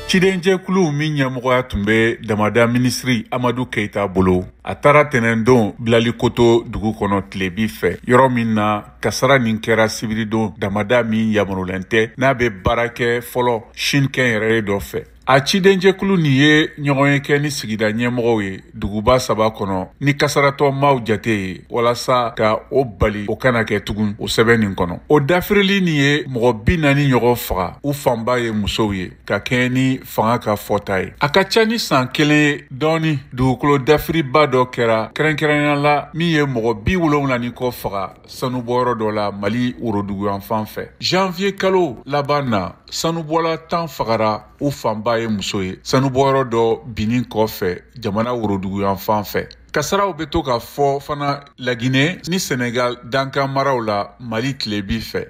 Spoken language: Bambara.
Cidenjɛkulu min ɲɛmɔgɔya tun bɛ damada minisiri Amadu Keyita bolo, a taara tɛnɛndon Bilali-Koto dugu kɔnɔ tilebi fɛ, yɔrɔ min na kasara nin kɛra sibiridon, damada min yamarulen tɛ, n'a bɛ baara kɛ fɔlɔ Chine kɛnyɛrɛye dɔ fɛ. A cidenjɛkulu nin ye ɲɔgɔnye kɛ ni sigida ɲɛmɔgɔw ye duguba saba kɔnɔ ni kasaratɔ maaw jate ye, walasa ka o bali o kana kɛ tugun. O sɛbɛn nin kɔnɔ, o dafirili nin ye mɔgɔ 40 ɲɔgɔn faga, u fanba ye musow ye, ka kɛɲɛ ni fanga ka fɔta ye. A ka ca ni san kelen ye dɔɔni, dugukolo dafiriba dɔ kɛra kɛrɛnkɛrɛnnenya la min ye mɔgɔ 70 ni kɔ faga sanubɔyɔrɔ dɔ la Mali woroduguyanfan fɛ. Janvier kalo laban na, sanubɔla 10 fagara, u fanba ye muso ye, sanubɔyɔrɔ dɔ binni kɔfɛ jamana woroduguyanfan fɛ. Kasaraw bɛ to ka fɔ fana Laginɛ ni Senegal dankan maraw la Mali tilebi fɛ.